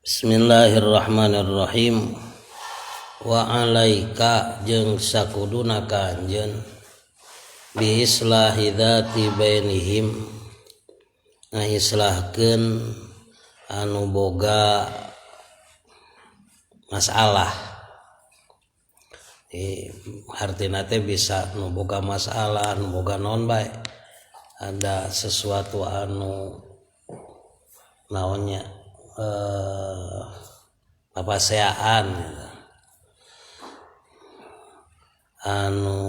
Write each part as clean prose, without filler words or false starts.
Bismillahirrahmanirrahim. Wa alaika jeung sakuduna ka anjeun bi islahi dzati bainihim ngaislahkeun anu boga masalah. Hartina teh bisa nu boga masalah, nu boga naon bae. Ada sesuatu anu naonnya papaseaan gitu. Anu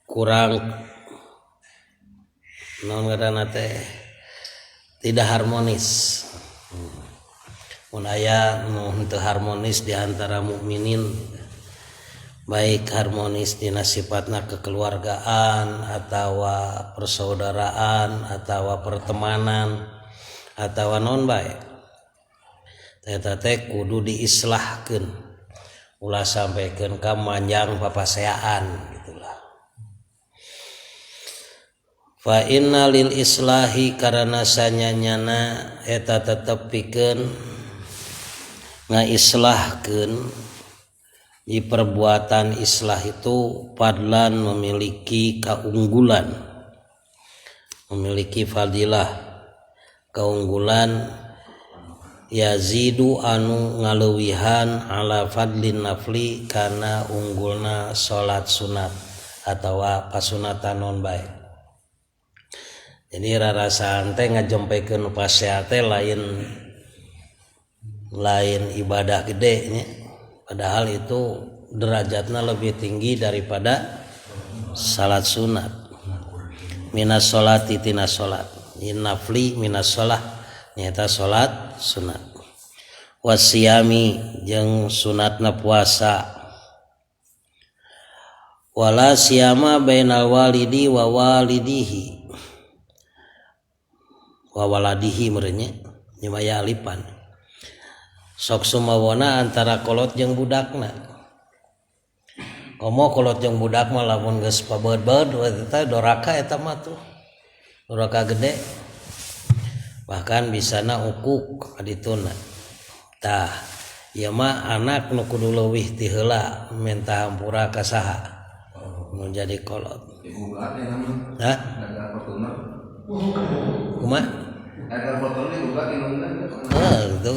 kurang naon ngaranna teh tidak harmonis. Mun aya nu henteu harmonis di antara mukminin, baik harmonis dina sifatna kekeluargaan atawa persaudaraan atawa pertemanan atawa naon bae, eta teh kudu diislahkeun, ulah sampaikeun ka manjang papaseaan gitulah. Fa inna lil islahi karana sanyanyana eta tetep pikeun ngaislahkeun di perbuatan islah itu fadlan memiliki keunggulan, memiliki fadilah keunggulan yazidu anu ngaleuwihan ala fadlin nafli kana unggulna salat sunat atawa pasunatan non bae. Jadi rarasaan teh ngajempekeun pasea teh lain lain ibadah gede nya, padahal itu derajatna lebih tinggi daripada salat sunat. Minas salati tina salat, nafli minas shalah nyata salat sunat, wasiyami jeung sunatna puasa, wala siyama bainal walidi wa walidihi wa waladihi merenya nyumaya alipan sok sumawona antara kolot jeung budakna. Komo kolot jeung budak mah lamun geus pabeud-beud eta doraka eta mah tuh doraka gede, bahkan bisana ukuk kadituna. Tah ieu mah anak nu kudu leuwih ti heula minta hampura ka saha nu jadi kolot. Hah? Kumaha? Heuh gitu.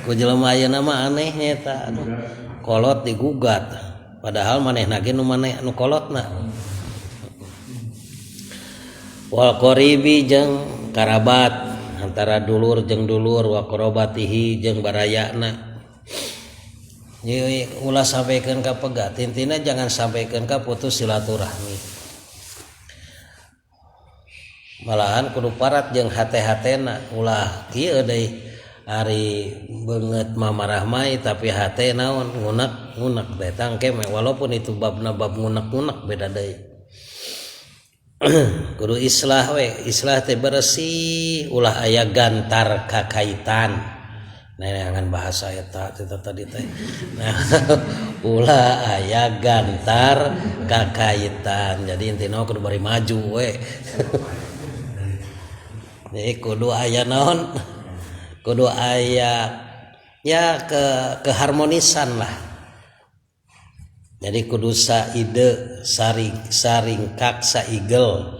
Ku jelema ayeuna mah aneh nya eta, kolot digugat padahal manehna ge nu maneh nu kolotna. Wal qaribi jeung karabat antara dulur jeung dulur, wa qarabatihi jeung barayana. Ieu ulah sampaikeun ka pegat, intina jangan sampaikeun ka putus silaturahmi. Malahan kudu parat jeung hate-hatena, ulah kieu deui ari beungeut mamarah mai tapi hate naon ngunek-ngunek teh tangke walaupun itu babna bab ngunek-ngunek beda deui. Kudu islah we, islah teh bersih, ulah aya gantar kakaitan. Nah, bahasa eta tadi teh. Nah, ulah aya gantar kakaitan. Jadi intina kudu bari maju we. Jadi kudu aya naon? Kudu aya ya keharmonisan lah. Jadi kudu saide saring saringkak saigel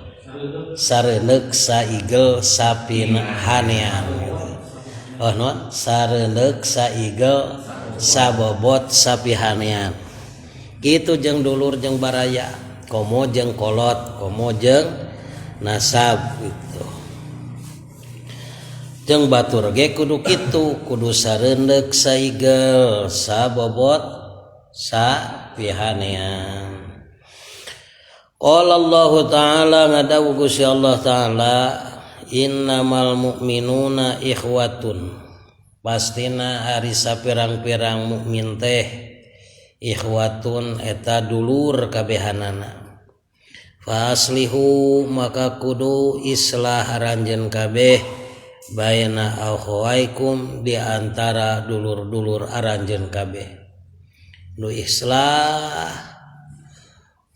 sareneuk saigel sapinhanean gitu. Oh non sareneuk saigel sabobot sapihanean. Kitu jeung dulur jeung baraya, komo jeung kolot, komo jeung nasab gitu. Jeung batur ge kudu kitu, kudu sareneuk saigel sabobot sapihanean. Qala Allah Ta'ala ngadawu Gusti Allah Ta'ala innamal mu'minuna ikhwatun, pastina ari sapirang-pirang mukmin teh ikhwatun eta dulur kabehanana. Fa aslihu maka kudu islah aranjeun kabeh baina akhwaikum di antara dulur-dulur aranjeun kabeh. Nu islah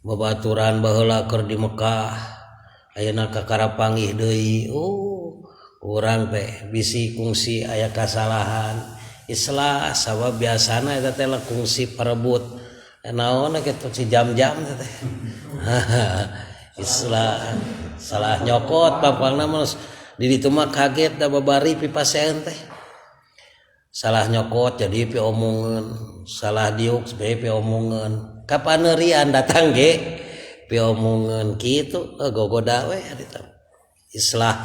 babaturan baheula keur di Mekah ayeuna kakara panggih deui. Oh Urang teh bisi kungsi aya kasalahan islah sabab biasana eta teh kungsi parebut naon kitu si jam-jam teh. Islah salah nyokot pangpangna mah di ditu mah kaget da babari pipasean teh. Salah nyokot jadi piomongeun, salah diuk bae piomongeun. Kapaneurian datang ge piomongeun kitu gogoda we eta. Islah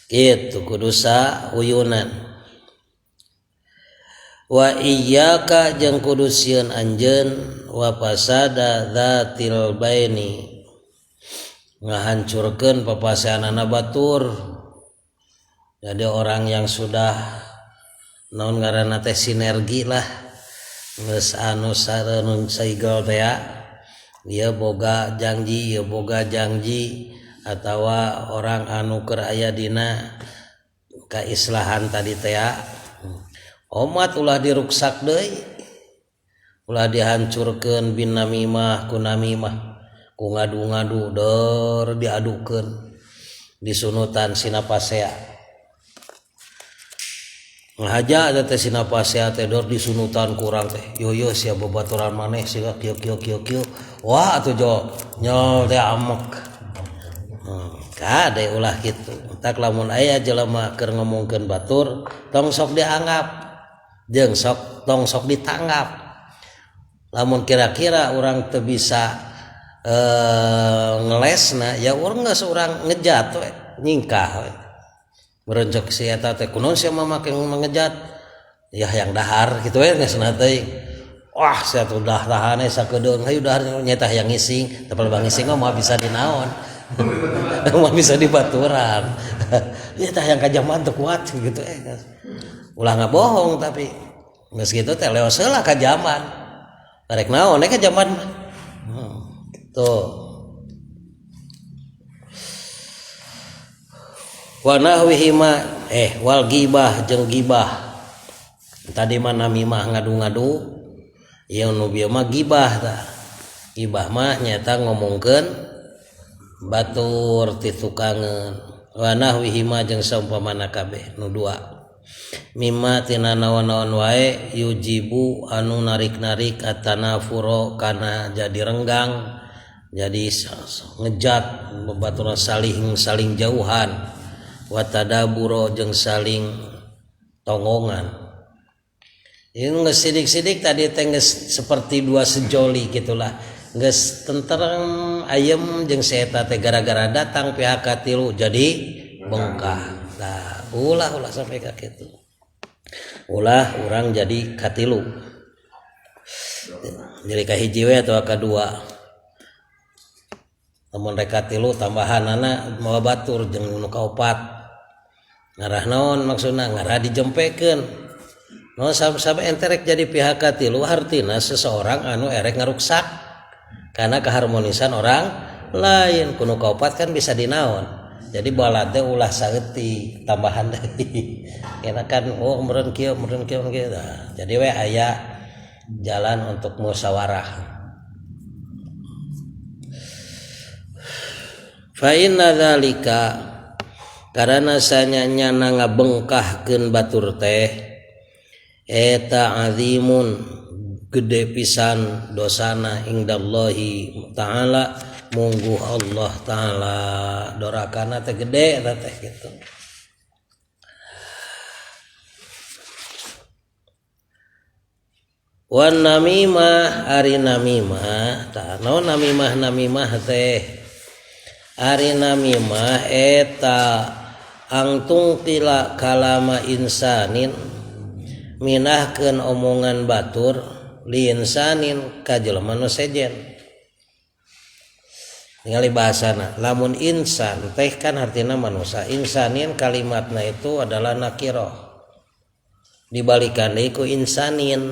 kitu kudu sauyunan. Wa iyyaka jeung kudu sieun anjeun wa fasada dzatil baini ngahancurkeun papaseanana batur. Jadi orang yang sudah naon ngaranna teh sinergi lah geus anu sareunun saigel teh ya ieu boga janji ieu boga janji atawa orang anu keur aya dina kaislahan tadi teh ya omat ulah diruksak deui ulah dihancurkeun bin namimah ku namimah ku ngadu-ngadu deur diadukeun disunutan sinapasea ngahaja teh sinapasea teh deur disunutan kurang teh yo yo sia babaturan maneh sia kieu kieu kieu kieu wah atuh jo nyol teh amek. Kade ulah kitu tak lamun aya jelema keur ngomongkeun batur tong sok dianggap jeung sok tong sok ditanggap lamun kira-kira urang teu bisa ngelesna ya urang geus urang ngejat we nyingkah we merencek si eta teh kunaon sia mah make ngejat ya hayang dahar kitu we geus na teh wah sia tuh dah tahane sakedeung hayu dahar nyeta hayang ngising tapi bang ngising mah moal bisa dinaon moal bisa dibaturan nyeta hayang ka jamban teu kuat gitu ulah ngabohong tapi geus kitu teh leos heula ka jamban rek naon ka jamban mah gitu. Wa nahwihima wal gibah jeung gibah tadi mah namimah ngadu-ngadu ieu nu bieu mah gibah tah gibah mah nyaeta ngomongkeun batur ti tukangeun wa nahwihima jeung saumpamana kabeh nu dua mimma tina naon-naon wae yujibu anu narik-narik atanafuro kana jadi renggang jadi ngejat babaturan saling jauhan wa tadaburo jeung saling tonggongan. Ini geus sidik-sidik tadi teh geus seperti dua sejoli gitulah. Geus tenterem ayem jeung si eta teh gara-gara datang pihak katilu jadi bengkah. Nah, ulah sampai ka kitu. Ulah urang jadi katilu. Jadi kahiji we atawa kadua. Lamun rek katilu tambahanana mawa batur jeung nu kaopat. Ngarah naon maksudna? Ngarah dijempekeun. No sampai ente rek jadi pihak katilu artina seseorang anu erek ngaruksak karena keharmonisan orang lain. Kuno kaopat kan bisa dinaon. Jadi balad teh ulah saeutik tambahan deui. Enak kan oh meureun kieu meureun kieu kieu. Nah, jadi we aya jalan untuk musyawarah. Fa inna dzalika karana sanyanya ngabengkahkeun batur teh eta azimun gede pisan dosana indallahi ta'ala mungguh Allah ta'ala dorakana teh gede eta teh kitu. Wan namimah ari namimah tah naon namimah namimah teh ari namimah eta angtung tila kalama insanin minahkeun omongan batur liinsanin ka jelema nu sejen. Ningali bahasana lamun insan teh kan artina manusia, insanin kalimatna itu adalah nakiroh dibalikan deui ku insanin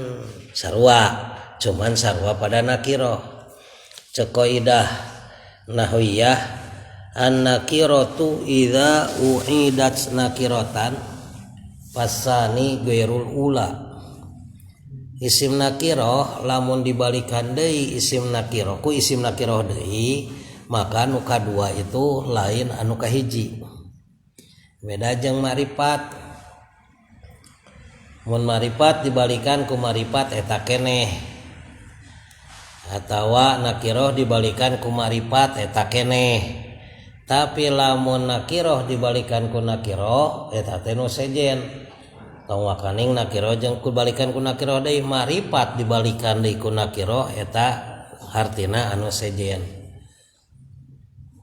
sarua cuman sarua pada nakiroh. Ceuk kaidah nahwiyah an-nakiratu idza u'idat nakiratan fasani ghairul ula. Isim nakiroh lamun dibalikan deui isim nakiroh ku isim nakiroh deui maka nu kadua itu lain anu kahiji. Beda jeung makrifat. Mun makrifat dibalikan ku makrifat eta keneh. Atawa nakiroh dibalikan ku makrifat eta keneh. Tapi lamun nakiroh dibalikan ku nakiroh eta teh nu sejen. Tong wakaning nakiroh jeung kubalikan ku nakiroh deui, makrifat dibalikan deui ku nakiroh eta hartina anu sejen.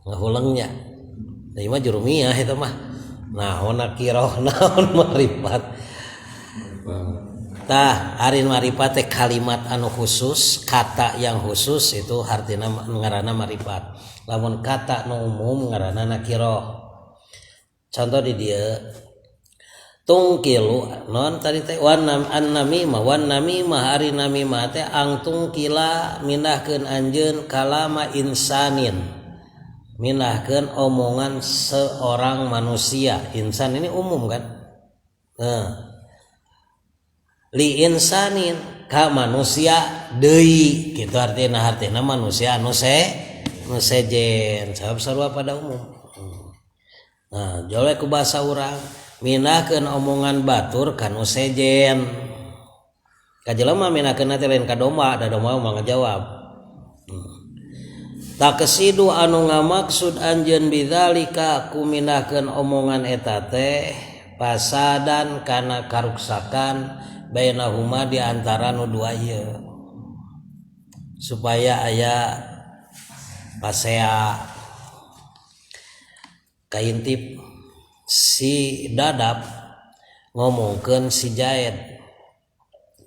Ngahulengnya. Deui mah jurumiyah eta mah. Naon nakiroh naon makrifat. Tah ari makrifat teh kalimat anu khusus, kata yang khusus itu hartina ngaranna makrifat. Lamun kata nu umum ngaranna nakiroh. Contoh di dieu tungkilu non tadi teh wan an-namimah wan namimah ari namimah teh angtung kila mindahkeun anjeun kalama insanin, mindahkeun omongan seorang manusia. Insan ini umum kan? Nah, li insanin ka manusia deui kitu artina, artina manusia anu nu sejen sabab sarua pada umum. Nah, jole ku bahasa urang mindahkeun omongan batur ka nu sejen. Ka jelema mindahkeun teh lain ka domba, da domba mah ngajawab. Takesidu anu ngamaksud anjeun bidzalika ku mindahkeun omongan eta teh fasadan kana karuksakan bainahuma di antara nu dua ieu. Supaya aya pasea kaintip si Dadap ngomongkeun si Jaed,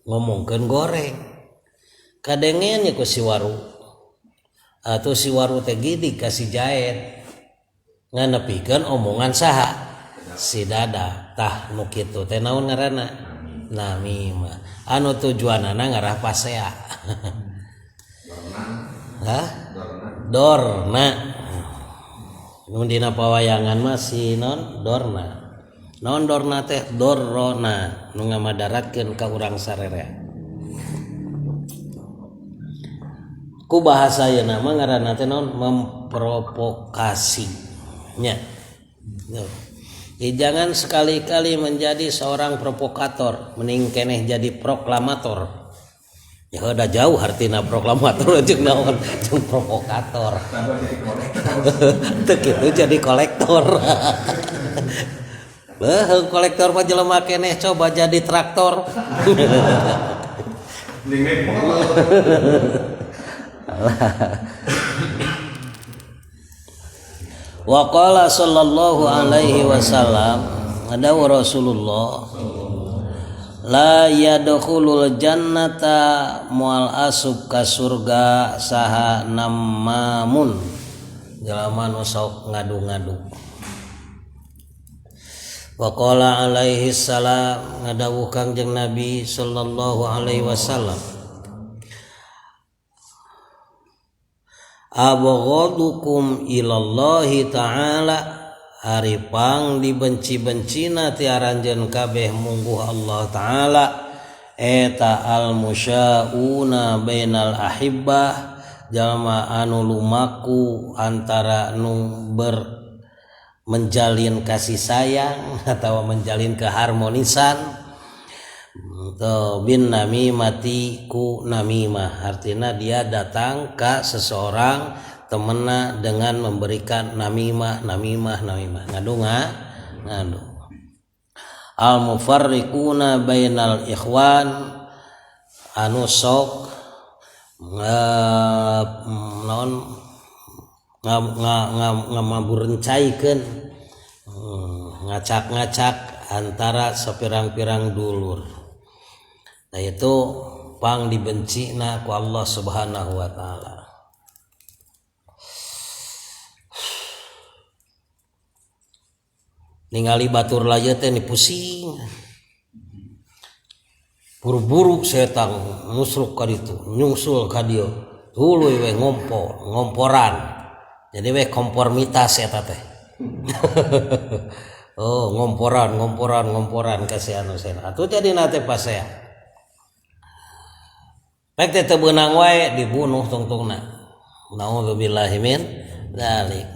ngomongkeun goreng, kadengen ku si Waru, atau si Waru teh gidig ka si Jaed nganepikeun omongan saha si Dadap. Tah nu kitu teh naon ngaranna? Namimah. Anu tujuanana ngarah pasea. Hah? Dorna. Mun dina pawayangan mah si non dorna. Non dorna teh dorona nu ngamadaratkeun ka urang sarerea. Ku bahasa ayeuna mah ngaranna teh naon? Memprovokasi nya. Jangan sekali-kali menjadi seorang provokator, mending keneh jadi proklamator. Ya udah jauh artina proklamator jeung naon jeung provokator. Teu kitu jadi kolektor. Beuh kolektor mah jelema keneh coba jadi traktor. Wa qala sallallahu alaihi wasallam ada Rasulullah la yadkhulul jannata mual asub ka surga saha namamun jelema nu sok ngadu-ngadu. Wa qala alaihi salam ngadawuh Kangjeng Nabi sallallahu alaihi wasallam abghadukum ilallahi ta'ala ari pang dibenci-bencina ti aranjeun kabeh mungguh Allah ta'ala eta al musyauna bainal ahibbah jalma anu lumaku antara nu ber menjalin kasih sayang atau menjalin keharmonisan bin namimati ku namimah artinya dia datang ke seseorang temenna dengan memberikan namimah namimah namimah ngadu ngadu al mufarriquna bainal ikhwan anu sok naon ngamaburencaikeun ngacak-ngacak antara sapirang-pirang dulur. Nah itu pang dibencina ku Allah Subhanahu wa taala. Ningali batur laye teh ni pusing. Buru-buru setan musruk ka ditu, nyungsul ka dieu. Tuluy we ngompor, ngomporan. Jadi we konformitas eta teh. Oh, ngomporan, ngomporan, ngomporan ka si anu sen. Atuh jadi na teh pasea. Rek teh teu beunang wae dibunuh tungtungna. Naudzubillahi min dzalik.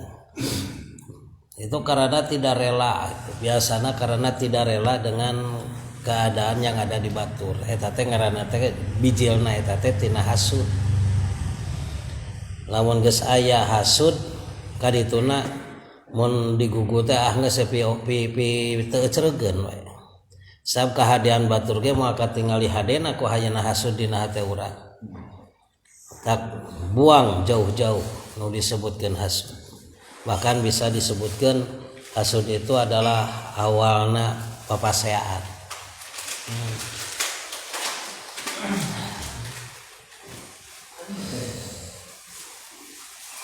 Itu karena tidak rela, biasanya karena tidak rela dengan keadaan yang ada di batur. Eta teh ngaranna teh bijilna eta teh tina hasud. Lamun geus aya hasud kadituna mun digugu teh ah geus pi pi teu ecregeun we. Sabab kahadean batur ge moal katingali hadena ku hayana hasud dina hate urang. Tak buang jauh-jauh nu disebutkeun hasud. Bahkan bisa disebutkan hasud itu adalah awalna papaseaan.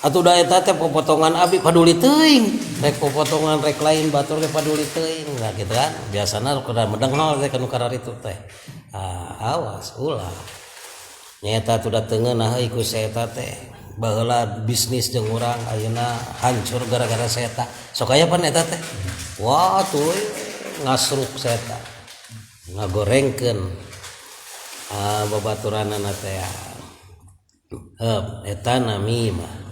Atuh da eta teh popotongan abi paduli teuing, rek popotongan rek lain batur ge paduli teuing, nah gitu kan. Biasana kudu medenghol teh kanu kararitu teh. Ah, awas ulah. Nyata atuh da teu ngeunah euy ku si eta teh. Baheula bisnis jeung urang ayeuna hancur gara-gara si eta. Sok aya pan eta teh. Wah tuh ngasruk si eta. Ngagorengkeun babaturanana teh. Eta namimah.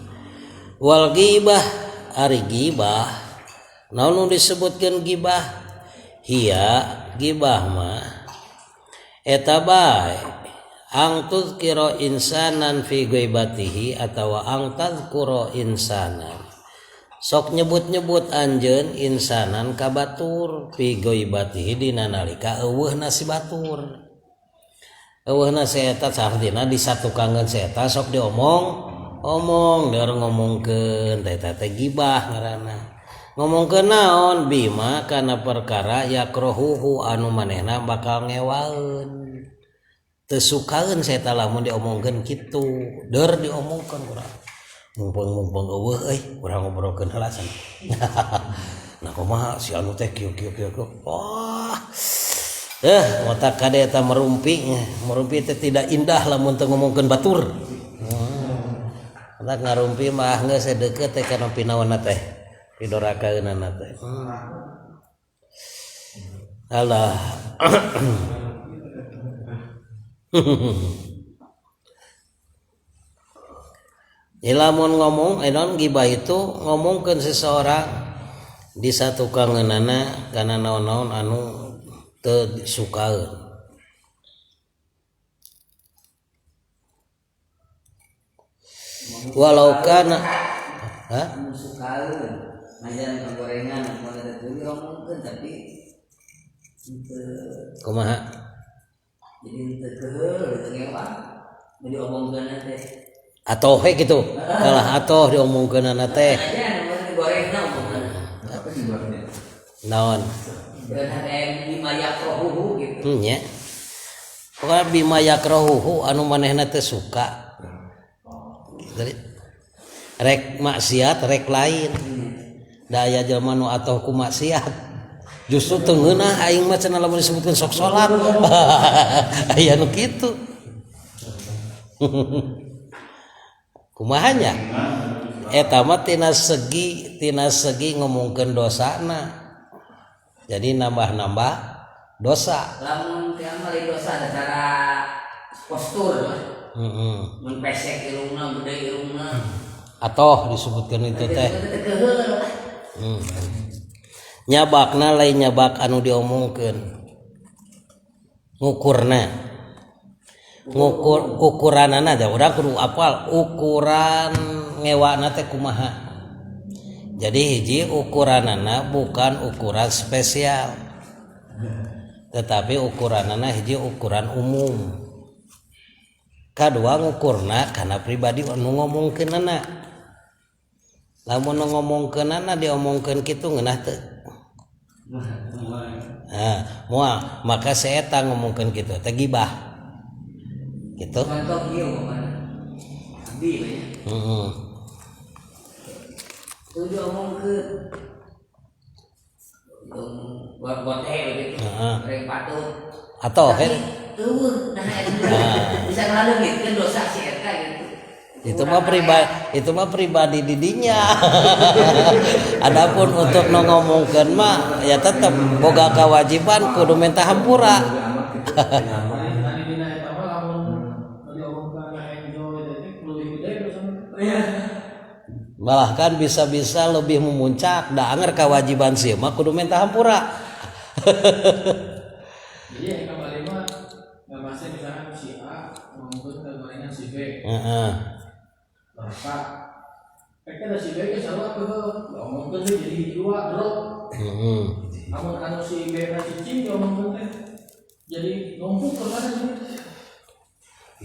Wal ghibah ari ghibah naon nu disebutkeun ghibah? Hiya ghibah mah eta bae ang tuzkira insanan fi ghaibatihi atawa ang tazkura insanan sok nyebut-nyebut anjeun insanan ka batur fi ghaibatihi dina nalika eueuhna si batur. Eueuhna si eta sartina disatukangeun si eta sok diomong omong der ngomongkeun teh eta teh gibah ngaranna. Ngomongkeun naon bima kana perkara yakrohuhu anu manehna bakal ngewaeun. Teu sukaeun si eta lamun diomongkeun kitu, der diomongkeun urang. Mumpung-mumpung eueuh euy, urang ngobrolkeun heula cenah. Nah kumaha si anu teh kieu kieu kieu. Wah. Otak kade eta merumpi, merumpi teh tidak indah lamun teu ngomongkeun batur. Otak ngarumpi mah geus deukeut teh kana pinaonna teh. Pidorakaeunana teh. Alah. Lamun ngomong enon gibah itu ngomongkeun seseorang di satu kangeunana kana naon-naon anu teu disukaeun. Walau kana ha anu sukaeun ngajan gorengan mun teu diomongkeun tapi teu kumaha jadi teu keuheul teu ngewa mun diomongkeun teh atoh we kitu kalah atoh diomongkeunana teh naon bima yakrohuhu gitu nya pokona bima yakrohuhu anu manehna teh suka jadi rek maksiat rek lain da aya jelema nu atoh ku maksiat justru teu ngeunah aing mah cenah lamun disebutkeun sok salat aya nu kitu kumaha nya eta mah tina segi ngomongkeun dosana jadi nambah-nambah dosa lamun teh mah dosa secara postur heeh mun pesek irungna gede irungna atoh disebutkeun itu teh nyabakna lain nyabak anu diomongkeun ngukurna ngukur ukuranana da urang kudu apal ukuran ngewana teh kumaha. Jadi hiji ukuranana bukan ukuran spesial tetapi ukuranana hiji ukuran umum. Kadua ngukurna kana pribadi anu ngomongkeunana. Lamun nu ngomongkeunana diomongkeun kitu ngeunah teu? Nah, moal maka seeta ngomongkeun kitu teh gibah. Gitu. Contoh kieu mana? Abdi we nya. Heeh. Tuh diomongkeun. Buat teh gitu. Heeh. Reng patut. Atau eueuh nah bisa ngaleungitkeun dosa si eta gitu. Itu mah pribadi, itu mah pribadi didinya. Adapun untuk nu ngomongkeun mah ya tetep boga kewajiban kudu minta hampura. Bahkan bisa-bisa lebih memuncak da anger kewajiban sieun mah kudu minta hampura. Jadi yang kemarin mah masih misalkan si A ngomongkeun ke gorengan si B. Heeh. Bapak ada si B ge sarua keuheuh diomongkeun teh jadi dua drop. Heeh. Amun anu si B na cicing diomongkeun teh jadi numpuk ke mana sih?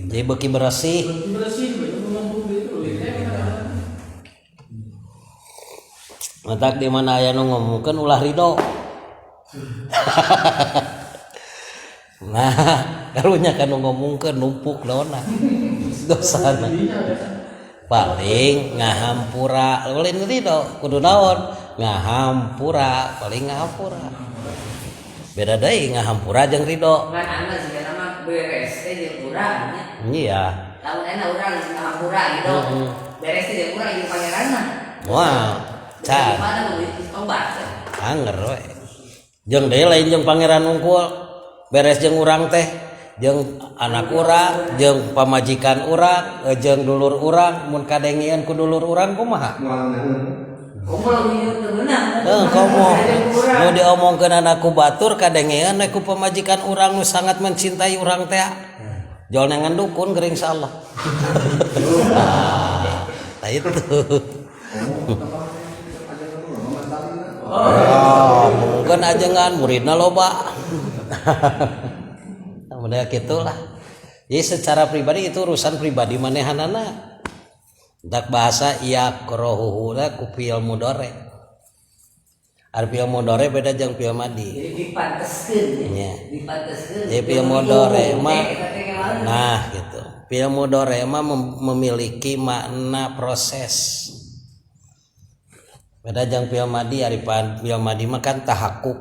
Jadi beuki bersih. Beuki bersih, beuki numpuk gitu leuwih teh kan. Matak di mana aya nu ngomongkeun ulah ridho. Nah, karunya kan nu ngomongkeun numpuk naonna. Dosana. Paling ngahampura, lain ridho kudu naon? Ngahampura, paling ngahampura. Beda deui ngahampura jeung ridho. Ngan anu sigana mah beres teh jeung urang nya. Iya. Lamun enak urang ngahampura gitu. Beres teh jeung urang jeung pangeran mah. Wah, can. Mana nu tobat. Anger we. Jeung deui lain jeung pangeran unggul. Beres jeung urang teh, jeung anak urang, jeung pamajikan urang, jeung dulur urang, mun kadengieun ku dulur urang kumaha? Komo leuwih teu meunang. Heuh, komo. Nu diomongkeun anak ku batur kadengieun we ku pamajikan urang nu sangat mencintai urang teh. Jol nengan dukun gering insyaallah. Nah itu. Oh, mungkin ajengan muridna loba. Nah, gitulah. Jadi secara pribadi itu urusan pribadi manehanana. Dak bahasa yakrohuhu ku fi'il mudhari. Ari fi'il mudhari beda jeung fi'il madi. Jadi dipanteskeun ya. Dipanteskeun. Jadi fi'il mudhari mah nah gitu. Fi'il mudhari mah memiliki makna proses. Beda jeung fi'il madi, ari fi'il madi mah kan tahakkuk.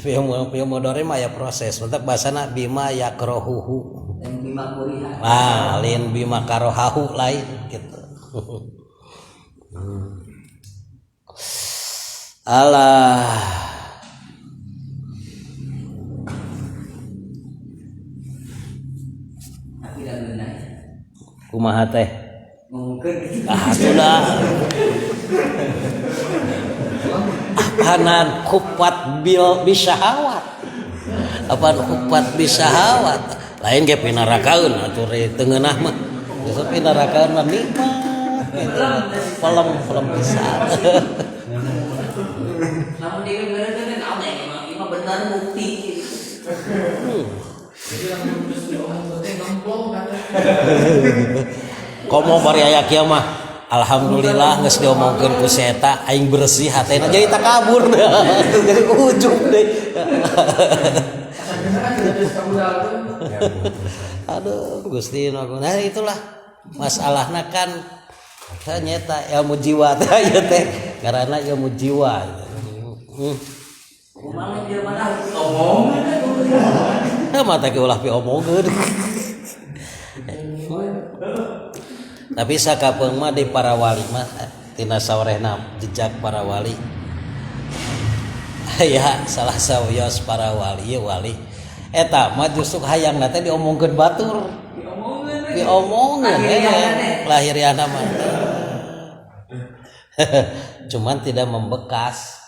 Fi'il mudhari mah aya proses. Mentak bahasana bima yakrohuhu. Dan bima kuriha. Ah, lain bima karohahu lain gitu. Alah. Tapi da beunah. Kumaha teh? Ngomongkeun gitu. Ah, sudah. Apanan kupat bil bisahawat. Apaan kupat bisahawat? Lain ge pinarakaeun atuh teu ngeunah mah. Geus pinarakaeun mah nikmat gitu. Pelem-pelem pisan. Lamun dia bener-bener naon ya, emang bener bukti gitu. Jadi lamun geus diomongkeun teh ngemplong kata. Komo bari aya kieu mah. Alhamdulillah geus diomongkeun ku si eta aing bersih hatena jadi takabur. Jadi ujub deui. Aduh Gusti nah itulah masalahna kan ternyata ilmu jiwa teh ieu teh karena ilmu jiwa. Kumaha dia mana ngomong. Heuh mata ge ulah piomongkeun. Tapi sakapeung mah di para wali mah tina saurehna jejak para wali. Ya salah sawios para wali wali eta mah justru hayangna teh diomongkeun batur. Diomongkeun lahiriahna mah. Cuman tidak membekas.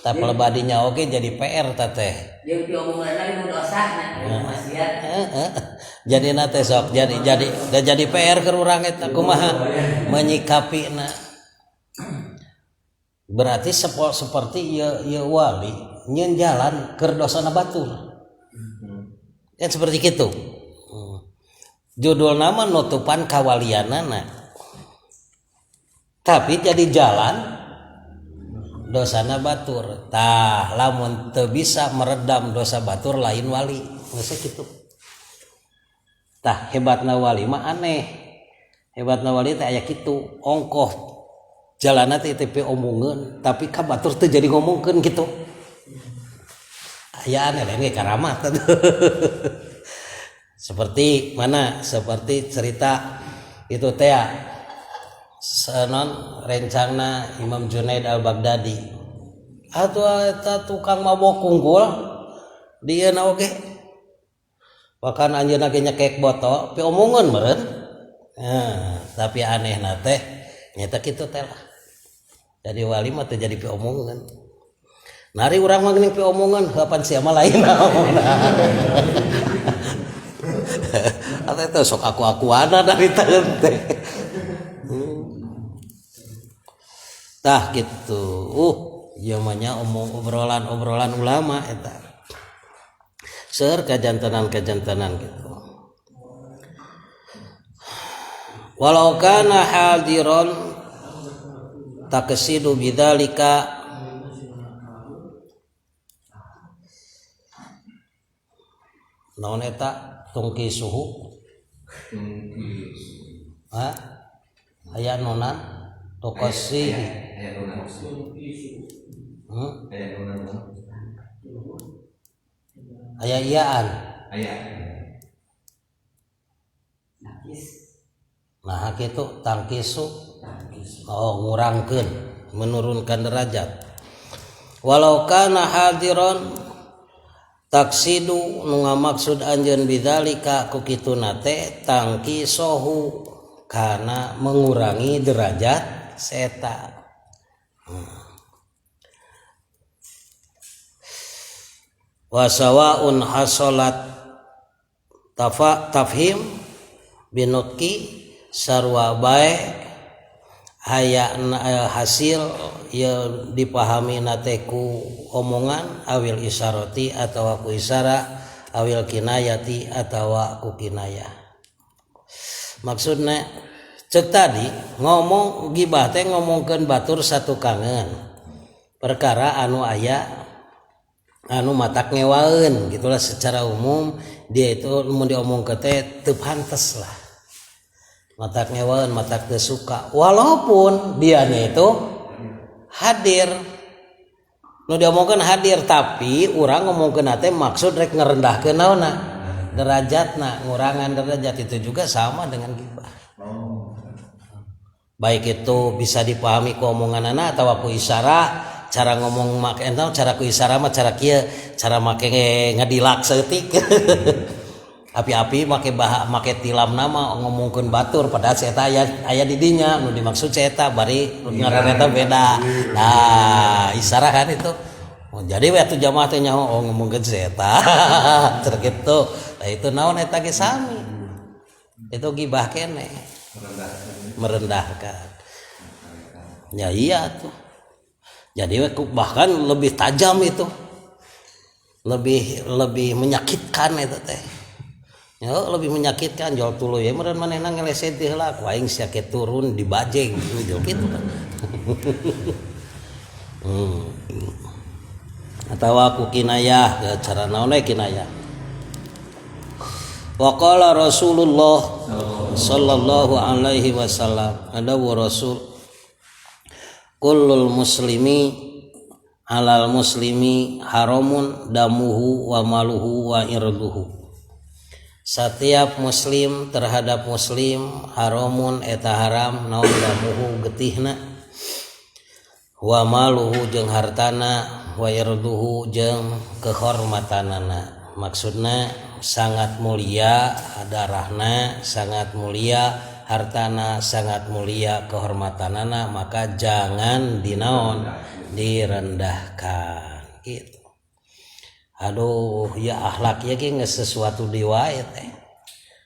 Tapi lebadinya oge jadi PR teh. Jeung diomongan nu dosana maksiat. Jadi na teh sok jadi PR keur urang eta kumaha menyikapina. Berarti seperti ieu wali nyeun jalan keur dosana batur. Kan seperti kitu. Judul nama nutupan kawalianana. Tapi jadi jalan dosana batur. Tah lamun teu bisa meredam dosa batur lain wali. Geus kitu. Tah hebatna wali mah aneh. Hebatna wali teh aya kitu, ongkoh jalanna teh teu omongeun, tapi ka batur teu jadi ngomongkeun kitu. Aya aneh lain ge karamat. Seperti mana? Seperti cerita itu teh non rencana Imam Junaid Al-Baghdadi. Atuh eta tukang mabok unggul dieuna oge. Bahkan anjeunna ge nyekek botol, piomongeun meureun. Nah, tapi anehna teh Nyata kitu teh lah. Jadi wali mah teu jadi piomongan. Nari urang mah geuning piomongan, heupan sia mah lain naon. Atau itu sok aku-akuana dari teh. Tah gitu. Ieu mah nya omong obrolan-obrolan ulama eta. Seueur kajantenan-kajantenan gitu. Walau kana hadiron taksidu bidzalika naon eta tungki suhu ha aya nona tokasi aya iyaan aya nah kitu tangkisu oh ngurangkeun menurunkan derajat walau kana hadiron taksidu nu ngamaksud anjeun bidzalika ku kituna teh tangkisohu kana mengurangi derajat seta. Wa sawaun hasolat tafhim binutki sarwa bae aya hasil ya dipahami nate ku omongan awil isaroti atawa ku isara awil kinayati atawa ku kinayah. Maksudna cek tadi ngomong gibah teh ngomongkeun batur satu kangen perkara anu aya anu matak ngewaeun gitulah secara umum dia itu mun diomongkeun teh teu pantes lah matak ngewaeun matak teu suka walaupun dianya itu hadir nu diomongkeun hadir tapi urang ngomongkeun teh maksud rek ngerendahkeun naonna derajatna ngurangan derajat itu juga sama dengan gibah. Baik itu bisa dipahami ku omonganana atawa ku isyarat cara ngomong make entah cara ku isyarat mah cara kieu cara make ngedilak saeutik api-api make bah make tilam nama ngomongkeun batur padahal si eta aya di dinya nu dimaksud si eta bari ngaran eta beda. Nah isyarat kan itu. Oh, jadi we atuh jamaah teh nyaho oh ngomongkeun si eta cer kitu. Nah itu naon eta ge sami. Itu gibah keneh. Merendahkan. Ya iya tuh. Jadi bahkan lebih tajam itu. Lebih menyakitkan itu teh. Ya lebih menyakitkan jual tuluy ya meureun manehna ngeleset teh heula ku aing sia ke turun dibajeng jual kitu kan. Atawa ku kinayah cara naon we kinayah. Wa qala Rasulullah sallallahu alaihi wasallam ada wa rasul kullul muslimi alal muslimi haramun damuhu wa maluhu wa irduhu. Setiap muslim terhadap muslim haramun eta haram naon damuhu getihna wa maluhu jeung hartana wa irduhu jeung kehormatanana. Maksudna sangat mulia darahna, sangat mulia hartana, sangat mulia kehormatanana, maka jangan dinaon direndahkan gitu. Aduh ya akhlak ya ge geus sesuatu deui wae teh.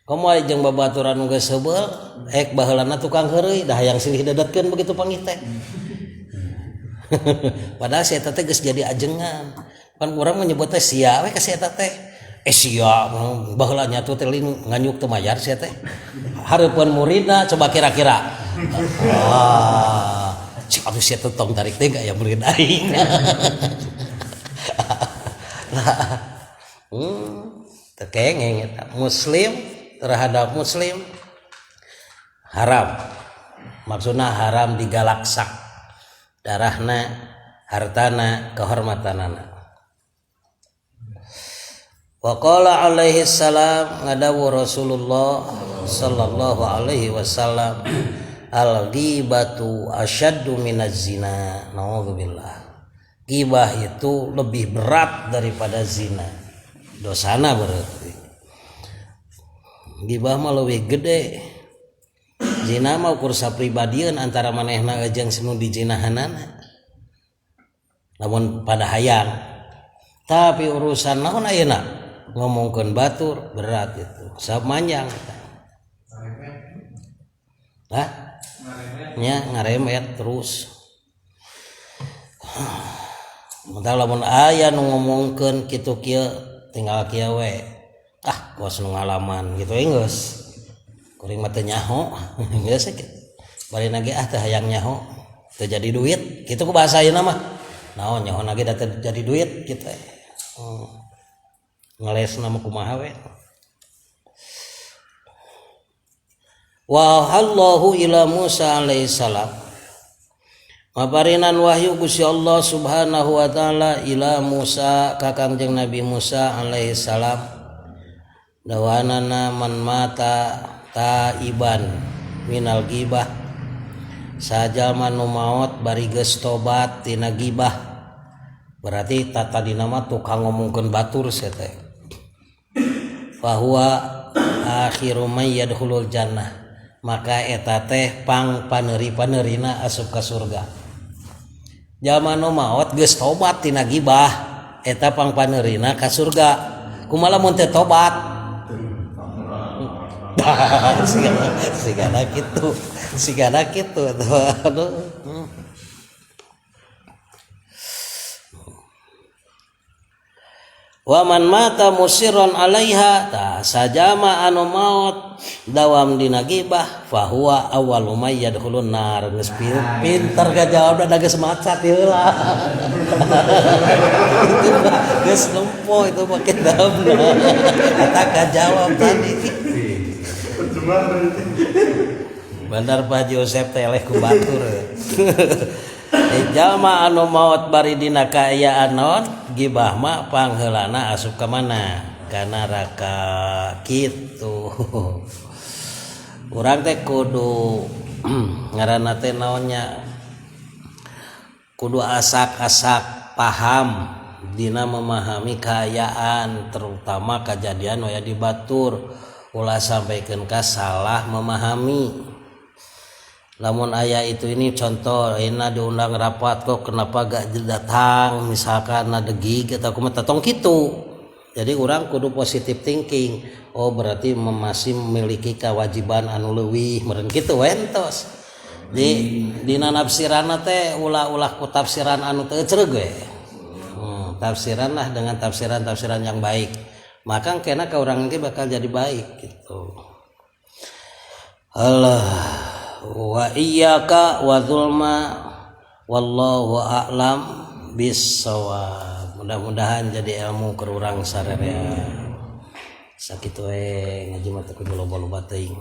Komo jeung babaturan nu geus heubeul ek baheulana tukang heureuy dah hayang silih dedetkeun begitu panggih teh. Padahal si eta teh geus jadi ajengan. Kan urang menyebutnya sia we ka si eta teh. Sia baheula nya tuh teh nganyuk teu mayar sia teh. Hareupeun muridna coba kira-kira. Ah, cik atuh sia teh tong tarik teh aya murid aing. Nah, teu kengeng eta. Muslim terhadap muslim haram. Maksudna haram digalaksak darahna, hartana, kehormatanana. Wa qala alaihi salam ngadawu Rasulullah sallallahu alaihi wasallam al ghibatu asyaddu minaz zina. Naudzubillah. Ghibah itu lebih berat daripada zina. Dosana berarti. Ghibah mah leuwih gede. Zina mah ukur sapribadieun antara manehna jeung nu dijinahanana. Lamun pada hayang. Tapi urusan naon ayeuna ngomongkeun batur berat itu. Samanjang eta. Hah? Nya ngaremet terus. Mental lamun aya nu ngomongkeun kitu kieu tinggal kieu we. Ah, kos nu ngalaman gitu geus. Kuring mah teu nyaho geus kitu. Bari nage ah teu hayang nyaho, teu jadi duit. Kitu ku bahasa ayeuna mah. Naon nyaho nage da teu jadi duit kitu. Ngelesna mah kumaha we. Wa Allahu ila Musa alaihi salam. Maparinan wahyu Gusti Allah Subhanahu wa taala ila Musa ka Kangjeng Nabi Musa alaihi salam. Dawanana man mata taiban minal gibah. Sajalma nu maot bari geus tobat tina gibah. Berarti tatadina mah tukang ngomongkeun batur sia teh. Fahuwa akhiru may yadkhulul jannah. Maka eta teh pang paneuri-paneurina asup ka surga. Jalma nu maot geus tobat tina gibah, eta pang paneurina ka surga. Kumaha lamun teu tobat? Sigana kitu, sigana kitu aduh. Wa man mata musirron alaiha ta sajama anu maot dawam dina gibah fahuwa awwalu may yadkhulun nar. Geus pinter ka jawabna da geus maca ti heula. Itu mah geus nempo itu mah kitabna. Eta kajawab tadi. Bandar Pak Haji Yosep teh eleh ku batur. Jalma anu maot bari dina kaayaan naon gibah mah pangheulana asup ka mana? Ka neraka kitu. Urang teh kudu ngaranna teh naonnya? Kudu asak-asak paham dina memahami kaayaan terutama kajadian waya di batur ulah sampaikeun ka salah memahami. Lamun aya itu ini contoh ayeuna diundang rapat kok kenapa gak datang misalkan ada gig atau kumaha tong kitu. Jadi urang kudu positive thinking. Oh berarti masih memiliki kewajiban anu leuwih meureun kitu entos. Di dina nafsiranna teh ulah-ulah ku tafsiran anu teu ecreug we. Tafsiran lah dengan tafsiran-tafsiran yang baik. Maka kena ka urang ge bakal jadi baik gitu. Allah wa iyyaka wa zulma wallahu a'lam bissawab. Mudah-mudahan jadi ilmu keur urang sararea. Sakitu we ngaji mah teu kudu loba-loba teuing.